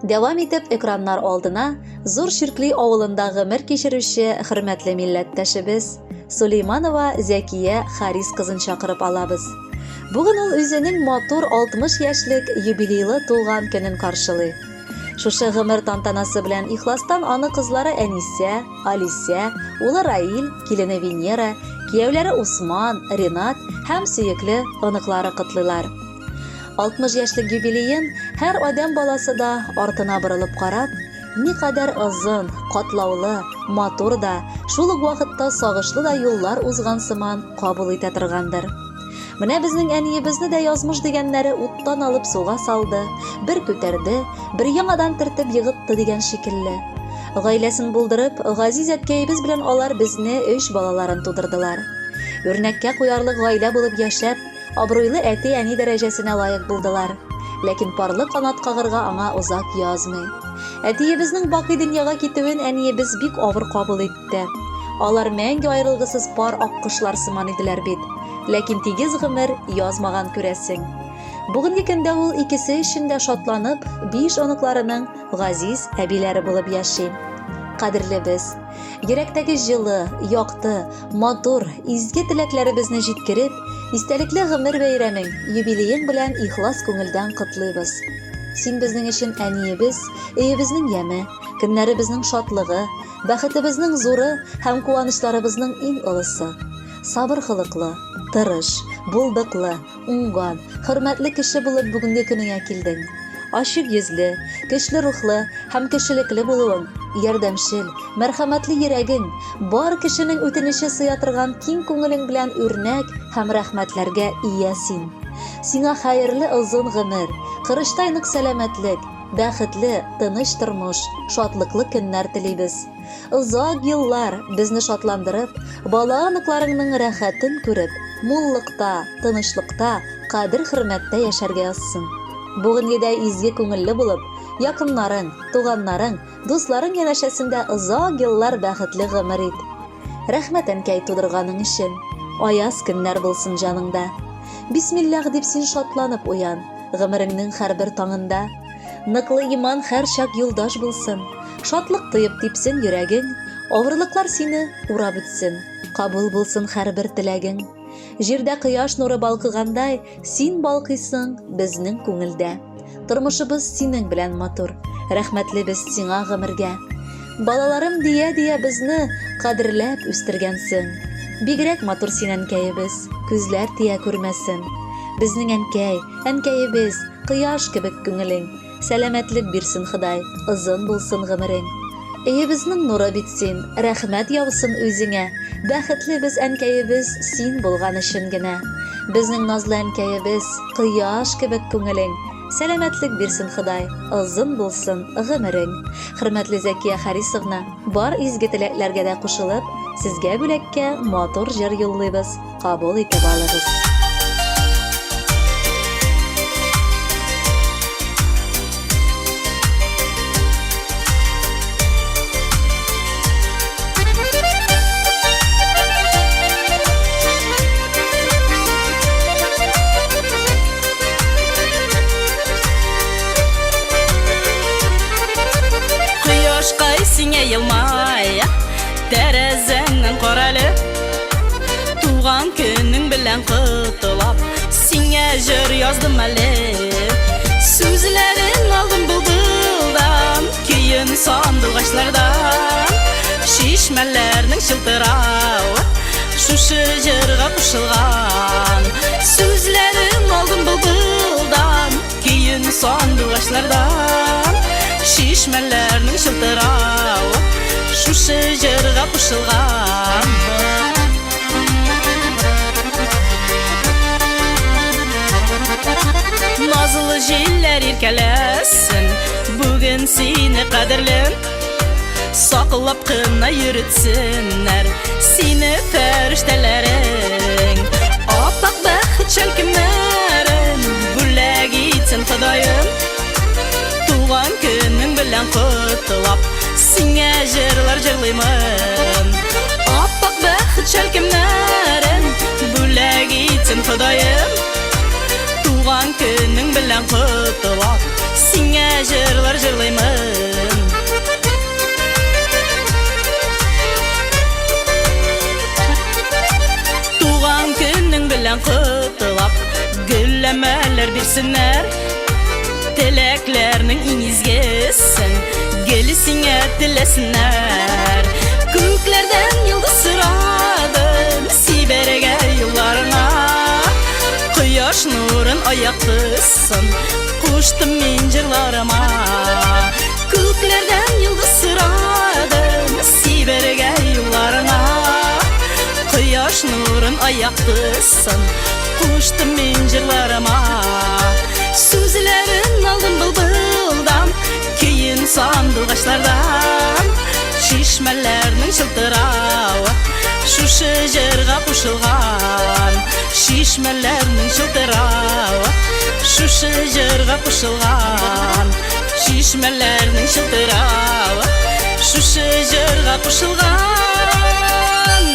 Дәвам итеп экраннар алдына Зур Чиркли авылында гомер кичерүче хөрмәтле милләттәшебез Сулейманова Зәкия Харис кызын чакырып алабыз. Бүген ул үзенең матур 60 яшьлек юбилейлы туган көнен каршылый. Шушы гомер тантанасы белән ихластан аны кызлары Әнисә, Алисә, улы Раил, килене Венера, кияүләре Усман, Ренат һәм сөекле оныклары котлыйлар. 60 яшьлек юбилеен һәр адәм баласы да артына борылып карап, никадәр озын, катлаулы, матур да, шул ук вакытта сагышлы да юллар узган сыман кабул итә торгандыр. Менә безнең әниебезне дә язмыш дигәннәре уттан алып суга салды, бер күтәрде, бер яңадан төртеп егытты дигән шикелле. Гаиләсен булдырып, газиз әткәебез белән алар безне өч балаларын тудырдылар. Үрнәккә куярлык гаилә булып яшәп, абруйлы әти-әни дәрәҗәсенә лаек булдылар. Ләкин парлы канат кагырга аңа озак язмый. Әтиебезнең бакый дөньяга китүен әниебез бик авыр кабул итте. Итте. Алар мәңге аерылгысыз пар аккошлар сыман иделәр бит. Ләкин тигез гомер язмаган күрәсең. Бүгенге көндә ул икесе өчен дә шатланып, биш оныкларының газиз әбиләре булып яши. Кадерлебез, йөрәктәге җылы, якты, матур, изге теләкләребезне җиткереп, истәлекле гомер бәйрәмең, юбилеең белән ихлас күңелдән котлыйбыз. Син безнең өчен әниебез, өебезнең яме, көннәребезнең шатлыгы, Бәхетебезнең зуры һәм куанычларыбызның иң олысы. Сабыр холыклы, тырыш, булдыклы, уңган, хөрмәтле кеше булып бүгенге көнеңә килдең. Ачык йөзле, көчле рухлы һәм кешелекле булуың, ярдәмчел, мәрхәмәтле йөрәгең, бар кешенең үтенече сыя торган киң күңелең белән үрнәк һәм рәхмәтләргә ия син. Сиңа хәерле озын гомер, корычтай нык сәламәтлек, Бәхетле, тыныч тормыш, шатлыклы көннәр телибез. Озак еллар безне шатландырып, бала-оныкларыңның рәхәтен күреп, муллыкта, тынычлыкта, кадер-хөрмәттә яшәргә язсын. Бүгенгедәй изге күңелле булып, якыннарың, туганнарың, дусларың янәшәсендә озак еллар бәхетле гомер ит. Рәхмәт, әнкәй, тудырганың өчен. Аяз көннәр булсын җаныңда. Бисмиллах дип син шатланып уян, гомереңнең һәрбер таңында. Ныклы иман һәрчак юлдаш булсын. Шатлык тоеп типсен йөрәгең, авырлыклар сине урап үтсен. Кабул булсын һәрбер теләгең. Җирдә кояш нуры балкыгандай, син балкыйсың безнең күңелдә. Тормышыбыз синең белән матур, рәхмәтле без сиңа гомергә. Балаларым дия-дия безне кадерләп үстергәнсең. Бигрәк матур син, әнкәебез, күзләр тия күрмәсен. Безнең әнкәй, әнкәебез, кояш кебек күңелең. Сәламәтлек бирсен Ходай, озын булсын гомерең. Өебезнең нуры бит син, рәхмәт яусын үзеңә. Бәхетле без, әнкәебез, син булган өчен генә. Безнең назлы әнкәебез, кояш кебек күңелең. Сәламәтлек бирсен Ходай, озын булсын гомерең. Хөрмәтле Зәкия Харисовна, бар изге теләкләргә дә кушылып, сезгә бүләккә матур җыр юллыйбыз. Кабул итеп алыгыз. Кояшкай сиңа елмая, тәрәзәңнән карале. Туган көнең белән котлап, сиңа җыр яздым әле. Сүзләрен алдым былбылдан, көен сандугачлардан. Чишмәләрнең чылтыравы шушы җырга кушылган. Сүзләрен алдым былбылдан, көен сандугачлардан. Чишмәләрнең чылтыравы шушы җырга кушылган. Назлы җилләр иркәләсен, бүген сине кадерлем. Саклап кына йөртсеннәр сине фәрештәләрең. Аппак бәхет шәлкемнәрен бүләк итсен Ходаем. Туган көнең белән котлап, сиңа җырлар җырлыймын. Аппак бәхет шәлкемнәрен бүләк итсен Ходаем. Туган көнең белән котлап, Сиңа җырлар җырлыймын. Туган көнең белән котлап, гөлләмәләр бирсеннәр. Теләкләрнең иң изгесен гел сиңа теләсеннәр. Күкләрдән йолдыз сорадым, сибәргә юлларыңа. Кояш нурын аяктысын, куштым мин җырларыма. Күкләрдән йолдыз сорадым, сибәргә юлларыңа. Кояш нурын аяктысын, куштым мин җырларыма. Сүзләрен алдым былбылдан, көен сандугачлардан. Чишмәләрнең чылтыравы шушы җырга кушылган. Чишмәләрнең чылтыравы шушы җырга кушылган. Чишмәләрнең чылтыравы шушы җырга кушылган.